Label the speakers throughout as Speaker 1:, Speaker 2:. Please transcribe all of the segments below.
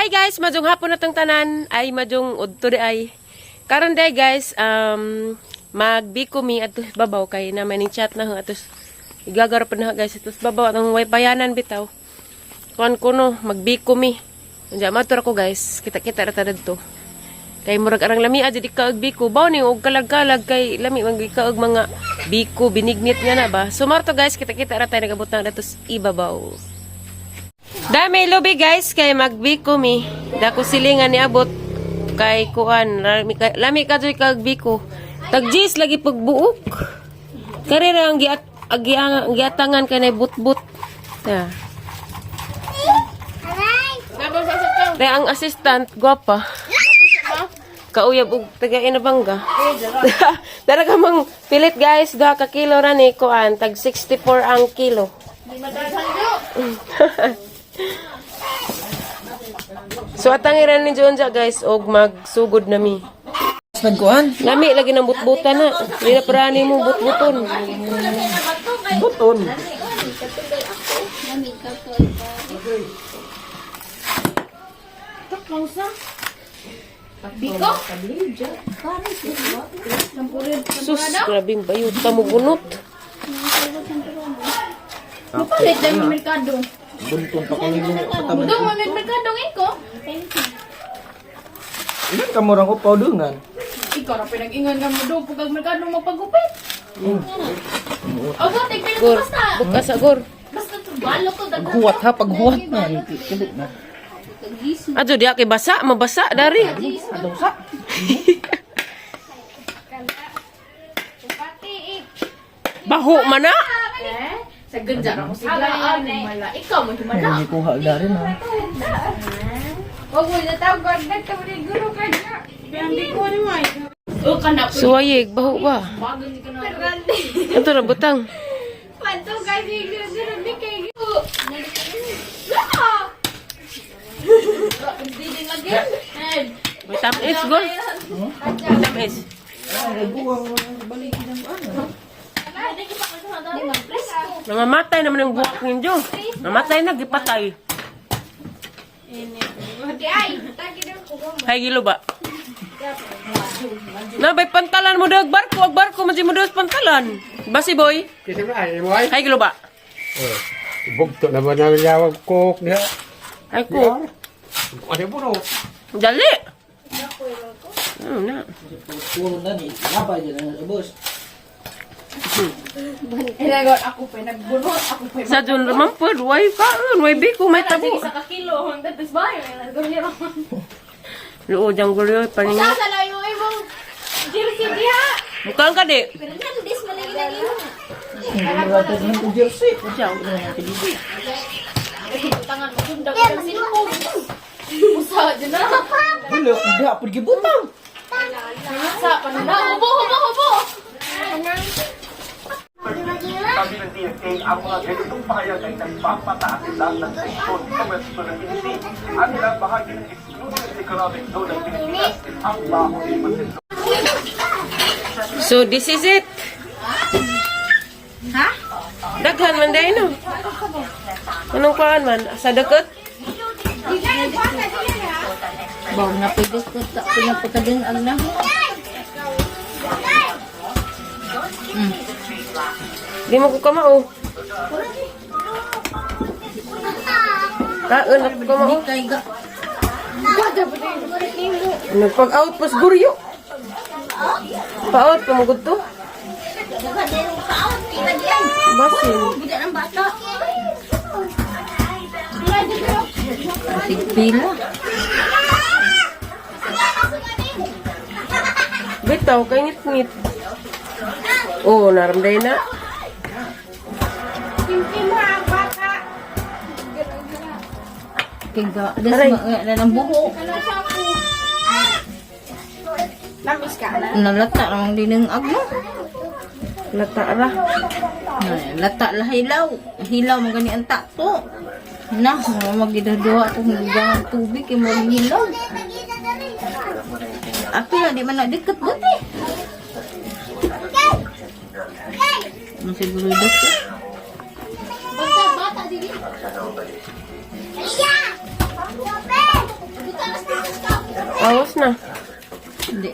Speaker 1: Hi guys, maayong hapon na tong tanan. Ay maayong udto diay. Karon day guys, magbiko mi ato babaw kay na may ning chat na atos igagaro pa na guys atos babaw atong way bayanan bitaw. Kuan kuno magbiko mi. Unya matur ako guys, kita-kita ra ta didto. Kay murag arang lami jud ikaw og biko. Baw ni og kalag-kalag kay lami man ikaw og mga biko binignit nga na ba. So marto guys, kita-kita ra tayo nagabot na datos ibabaw. Dami lubi guys kay magbiko mi. Dako silingan ni abot kay kuan lami ka joy kag biko. Tag-gis lagi pagbuok. Kari ra ang giat agi ang giatangan kay nay but-but. Ta. Kaya ang assistant gwapa. Kauyab og taga Inabanga. Dara ka mang pilit guys, 2 ka kilo ra ni kuan, tag 64 ang kilo. So atang iran ni Jonja guys og magsugod na mi.
Speaker 2: Nagkuhan?
Speaker 1: Lami lagi ng butbutan na. Di na parani mo butbuton.
Speaker 2: Buton.
Speaker 1: Sus, grabing bayot ka mo bunot.
Speaker 3: Mapalit dahil may merkado.
Speaker 2: Bunton pa kayo mo kataman.
Speaker 3: Dong, may merkado iko.
Speaker 2: Ilan ka mo rang upaw dungan?
Speaker 3: Ikaw na pinag-ingan nga mo dong pag merkado mapagupit. O ba, tigpil
Speaker 1: Gor,
Speaker 3: basta.
Speaker 1: bukas gor.
Speaker 3: Basta balo ko daghan.
Speaker 2: Paghuwat ha, paghuwat na. Kili na.
Speaker 1: Adyo diya kay basa, mabasa dari.
Speaker 2: Adaw sa.
Speaker 1: Baho man na.
Speaker 3: Eh, sa ganja ra ko siglaan mala. Ikaw mo himala.
Speaker 2: Hindi kuha dari na.
Speaker 3: Wag mo na tawag ka mo ni guro ka niya. O kana po.
Speaker 1: Suwayig, baho ba?
Speaker 3: Bagay ni kana.
Speaker 1: Ito na butang.
Speaker 3: Panto ka ni guro ni kay guro. Hindi lagi. Eh,
Speaker 1: May tamis gor. May tamis. Namamatay naman ang buhok ninyo. Namatay na, gipatay. Hay gilo ba? Na bay pantalan mo dag barko, ag barko man si mo dag pantalan. Basi boy.
Speaker 4: Kita ba ay boy?
Speaker 1: Hay gilo ba?
Speaker 4: Eh, bugto na ba namin yawag cook niya?
Speaker 1: Ay ko.
Speaker 4: Ano po no?
Speaker 1: Dali. Na.
Speaker 2: Puro na ni. Nabay dyan ang ubos.
Speaker 3: Ilagot ako pa nagbunot ako pa.
Speaker 1: Sa dun raman po, way kaon, way biko, may tabo.
Speaker 3: Sa ka kilo hanggang tas bayo nagor niya raman.
Speaker 1: Loo, diyang gulyo, paningi.
Speaker 3: Sa layo ay mo. Jersey diha.
Speaker 1: Bukang ka di.
Speaker 3: Fernandez malagi lagi mo.
Speaker 2: Hindi mo jersey.
Speaker 3: Tangan mo sundag ka silpong. Usa dyan na.
Speaker 2: Wala, hindi ako gibutang.
Speaker 3: Sa panana. Hubo hubo hubo.
Speaker 5: Sabi ng DFA, ang mga ganitong pahayag ay nagpapataas lang ng tensyon sa West Philippine Sea. Ang ilang bahagi ng exclusive economic zone ng Pilipinas ang baho ni Masinloc.
Speaker 1: So, this is it. Ha? Daghan man dahil no. Anong kuhaan man? Sa dakot?
Speaker 6: Baw na pwede ko ta pinapakading ang na.
Speaker 1: Di mo ko kamao. Kaon ako kamao.
Speaker 6: Kay ga
Speaker 1: Nagpag-out pas guryo. Pa-out pa mo to. Basin.
Speaker 6: pila.
Speaker 1: Bitaw kay ngit-ngit. Oh, naramday na.
Speaker 6: Kay ga das ma na ng buho. Nalata lang din ang agno.
Speaker 1: Lata ra.
Speaker 6: Na, lata lah hilaw. Hilaw man gani ang tato. Na, magidaduha kung gigangan tubig kay mo hilaw. Api na di man na dikit buti. Ano siguro dito?
Speaker 3: Basta bata sige.
Speaker 1: Awas na.
Speaker 6: Hindi.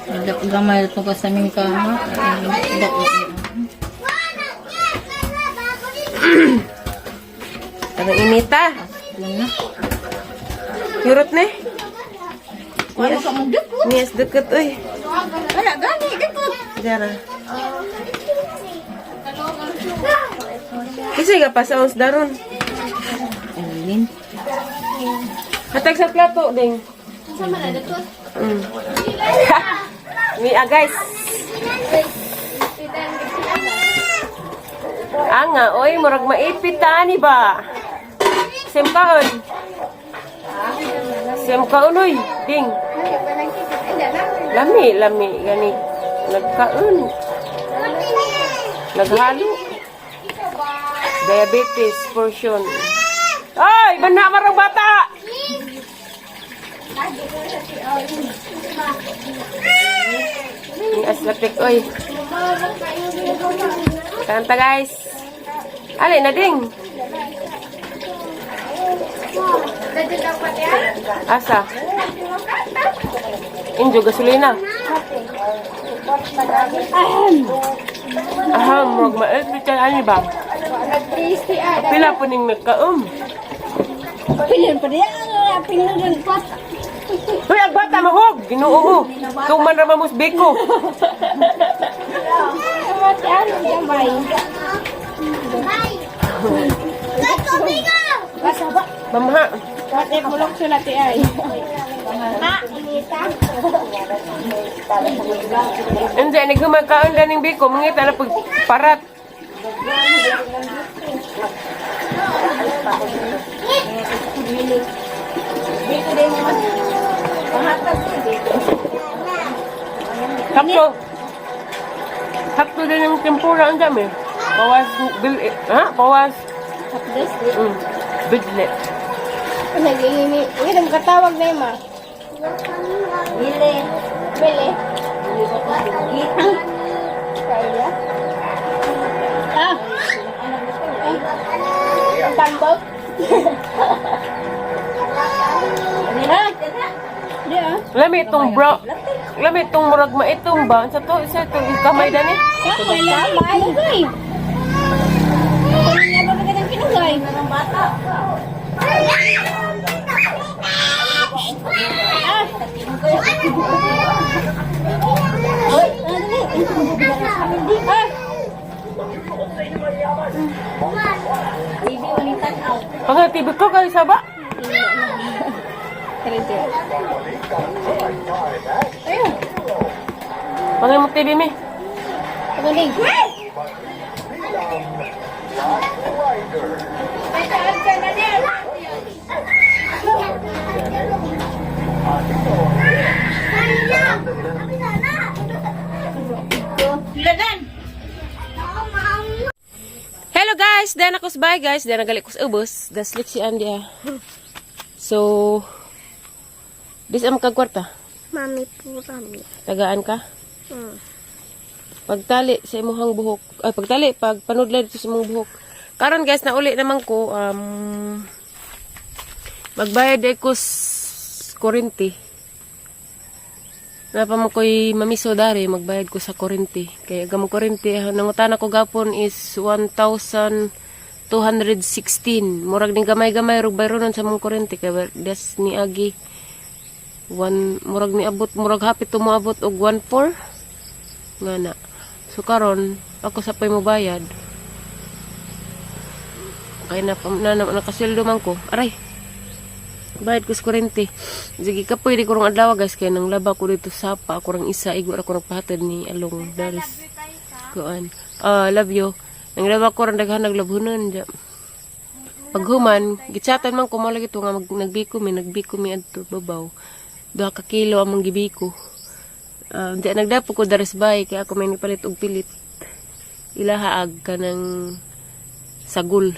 Speaker 6: Hindi gamay ito ka sa aming kama. Hindi.
Speaker 1: Tanang inita.
Speaker 6: Doon na.
Speaker 1: Yurot ni.
Speaker 6: Wala ka mong dukot.
Speaker 1: Niyas dukot uy.
Speaker 6: Wala gani dukot.
Speaker 1: Jara. Kasi ka pa sa ons daron.
Speaker 6: Alin.
Speaker 1: Hatag sa plato, ding. Mia, guys. Anga, oy, murag maipit ta ani ba? Simkaon. Simkaon, oy, ding. Lami, lami, gani. Nagkaon. Naghalo. Diabetes portion. Ay, bana marang bata! Ni aslapik, oy. Kanta, guys. Ali na ding. Asa? Injo gasolina. Aham, murag maelpit ka ani ba? Pila po ning nagkaom.
Speaker 3: Pilin pa niya. Pilin rin pa.
Speaker 1: Hoy, ang bata mahog! Ginoo mo. Tuman ra mamos biko. Mamha. Hindi, nagkumakaon ganing biko. Mangita na pag parat. Sakto. Sakto din yung tempura. Ang dami. Bawas, bil, ha? Bawas. Bidle.
Speaker 3: Nagingini. Uy, katawag na ma.
Speaker 6: Bili.
Speaker 3: Bili. Kaya? Ah. Tambok. Ah. Di ah.
Speaker 1: Lami itong bro. Lami itong murag maitong ba? Sa to, isa itong kamay dani.
Speaker 3: Kamay lang. Kinugay. Kunin nga ba magandang kinugay? Ah. Ah.
Speaker 1: Pag TV ko kayo saba.
Speaker 3: Ayun.
Speaker 1: Pangay mo TV mi.
Speaker 3: Pagaling.
Speaker 6: Lagan.
Speaker 1: Hello guys, dan ako sa bye guys, dan nagali ko sa ubos. Daslik si Andy ah. So this am kag kwarta.
Speaker 3: Mami purami.
Speaker 1: Tagaan ka? Pagtali sa imuhang buhok. Ay, pagtali, pag panudlay dito sa imong buhok. Karon guys, nauli naman ko, magbayad ay ko kurente. Napa mo ko'y mamiso dari, magbayad ko sa kurente. Kaya gamong kurente, nangutana ko gapon is 1,216. Murag ning gamay-gamay, rug bayronon sa mong kurente. Kaya des ni Agi, one, murag ni abot, murag hapit tumuabot og 1,4 nga na. So karon ako sa pay mo bayad. Kaya na, na, na nakasweldo man ko. Aray. Bayad ko sa kurente. Sige ka pwede ko rong adlaw guys kay nang laba ko dito sapa ako rang isa igo ra ko nagpahatid ni Along Daris. Kuan. Ah, love you. Nang laba ko rang daghan naglabhunon ja. Paghuman, gitsatan man ko mo lagi to nga mag, nagbiko mi, nagbiko mi adto babaw. 2 ka kilo among gibiko. Ah, di nagdapo ko daris bay kaya ako may nipalit og pilit. Ilahaag ka ng sagol.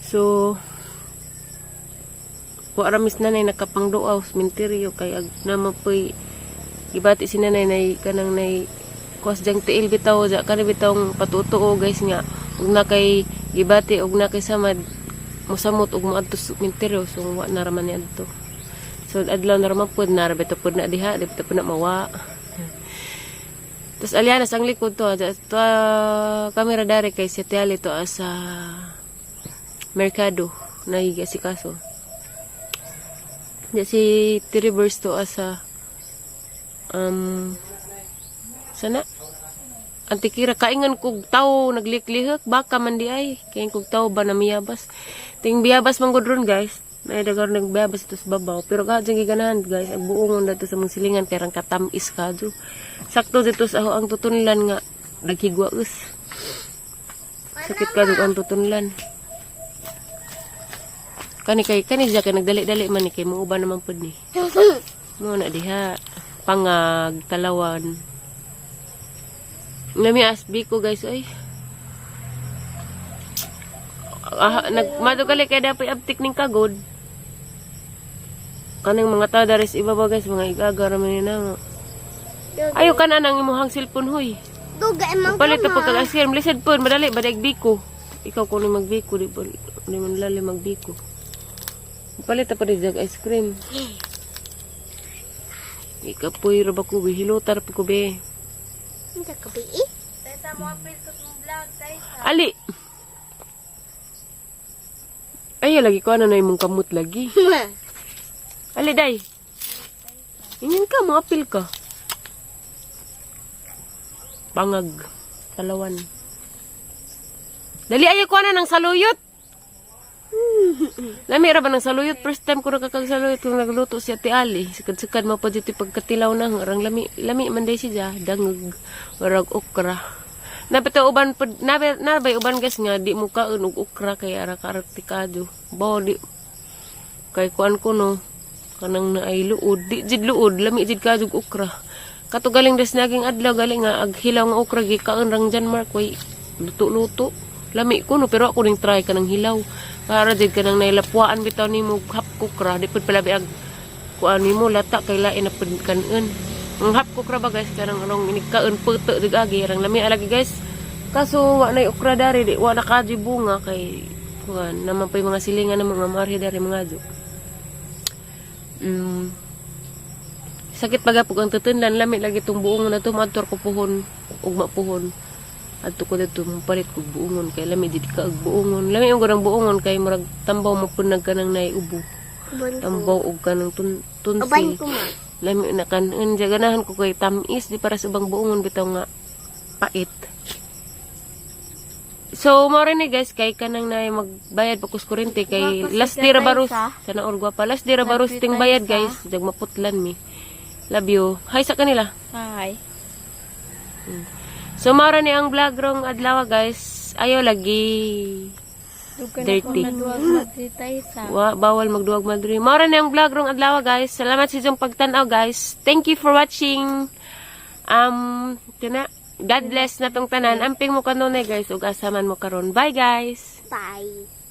Speaker 1: So, wa ra mis nanay nakapangduaw sa minteryo kay ag namapoy gibati si nanay nay kanang nay kuwas diyang tiil bitaw ja kani bitawng patutuo guys nga ug na kay gibati ug na kay samad mosamot ug moadto sa minteryo, so wa na ra man ni adto. So adlaw na raman pud na ra pud na diha, di pud na mawa. Tapos alyanas ang likod to, to kamera dari kay si Tiali to sa merkado nahiga si kaso. Di si T-Rivers to sa sana Antikira kaingan kog tawo nagliklihok baka man di ay kay kog tawo ba na miyabas ting biyabas man gud ron, guys. May dagar nagbiyabas ito sa babaw pero ka dyan giganahan, guys, ang buong dito sa mong silingan kay rang katamis kadyo sakto dito sa ang tutunlan nga naghigwaus sakit kadyo ang tutunlan kani kay kani siya kay nagdali-dali man ni kay muuban naman pud ni mo na diha pangag talawan. Nami asbi ko, guys, ay. Ah, nagmadugali kay dapat abtik ning kagod. Kaning mga tao dari sa ibabaw, guys, mga igaga ra man ni na. Ayo kana nang imong cellphone, hoy.
Speaker 7: Dugay man
Speaker 1: Palit na pagkag ice cream, lisod po, madali badag biko. Ikaw kuno magbiko di ba? Di man lali magbiko. Palit na pa rin jag ice cream. Ikapoy ra ba ko hilutar pa ko be.
Speaker 7: Hindi ka bi.
Speaker 1: Ali. Ay, lagi ko ano na imong kamot lagi. Ali, day. Ingin ka, moapil ka. Pangag. Talawan. Dali, ayaw ko na ng saluyot. Lami ra ba ng saluyot? First time ko nakakag saluyot kung nagluto si Ate Ali. Sikad-sikad mo pa dito pagkatilaw na. Arang lami, lami man day siya. Dangag, warag okra. Napit uban pod nabe nabay uban, guys, nga di mo kaon og okra kay ara ka artikado. Bawo di kay kuan ko no kanang naay luod di jid luod lami jid kadug okra. Kato galing des naging adlaw galing nga ag hilaw nga okra gikaon rang Jan Mark way luto-luto. Lami ko no pero ako ning try kanang hilaw. Para jid kanang nailapwaan bitaw nimo hap okra di pud palabi ag kuan nimo lata kay lain na pud kanon. Ang hap okra ba, guys, kanang anong inigkaon puto dig agi rang lami alagi, guys. Kaso wa nay okra dari di wa na kadyo bunga kay kuan naman pa yung mga silingan ng mga marhi dari mga adyo. Sakit pagapog ang tutunlan lami lagi tong buong na to madtor ko puhon ugma puhon. Adto ko dito palit kog buongon kay lami did ka og buongon. Lami ang gurang buongon kay murag tambaw mo pud nagkanang nay ubo. Tambaw og kanang
Speaker 7: Uban
Speaker 1: tunsi.
Speaker 7: ko ma.
Speaker 1: Lami na kanon siya ganahan ko kay tamis di para sa ubang buongon bitaw nga pait. So, mao rin ni, guys, kay kanang na magbayad pa kus kuryente kay
Speaker 3: Gwapa si
Speaker 1: last day ra
Speaker 3: Tatay
Speaker 1: barus
Speaker 3: sa.
Speaker 1: sana or gwapa last day ra barus ting bayad, guys, dag maputlan mi. Love you. Hi sa kanila.
Speaker 3: Hi.
Speaker 1: So, mao ra ni ang vlog rong adlaw, guys. Ayo lagi. Dirty. Wa, bawal magduwag madri. Mao ra ni ang vlog rong adlaw, guys. Salamat sa inyong pagtan-aw, guys. Thank you for watching. Kana God bless na tong tanan. Amping mo kanunay, guys, ug asa man mo karon. Bye, guys.
Speaker 7: Bye.